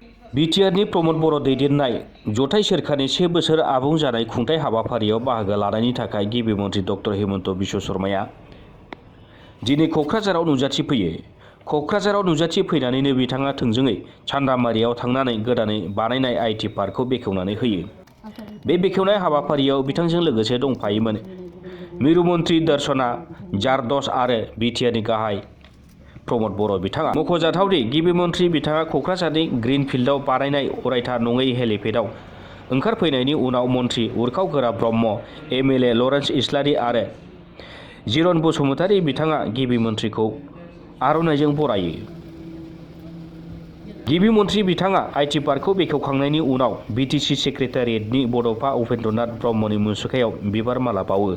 बिटिआरनि प्रमद बर' दैदेननाय जथाइ सोरखारनि 1 बोसोर आबुं जानाय खुंथाइ हाबाफारियाव बाहागो लानायनि थाखाय गिबि मन्थ्रि डक्टर हिमन्त बिश्व शर्माया दिनै क'क्राझाराव नुजाथिफैयो। क'क्राझाराव नुजाथिफैनानैनो बिथाङा थोंजोङै चान्दामारियाव थांनानै गोदानै बानायनाय आइटि पार्कखौ बेखेवनानै होयो। बे बेखेवनाय हाबाफारियाव बिथांजों लोगोसे दंफायोमोन मिरु मन्थ्रि दर्शना जारदस आरो बिटिआरनि गाहाय प्रमद बर' बिथाङा। मख'जाथावदि गिबि मन्थ्रि बिथाङा क'क्राझारनि ग्रिनफिल्डआव बानायनाय अरायथा नङै हेलिपेडआव ओंखारफैनायनि उनाव मन्थ्रि उरखाव गोरा ब्रह्म, एमएलए लरेन्स इस्लारि आरो जिरन बसुमतारी बिथाङा गिबि मन्थ्रिखौ आर'नाइजों बरायो। गिबि मन्थ्रि बिथाङा आइटि पार्कखौ बेखेवखांनायनि उनाव बिटिसि सेक्रेटारियेटनि बड'फा उपेन्द्रनाथ ब्रह्मनि मुसुखायाव बिबार माला बावो।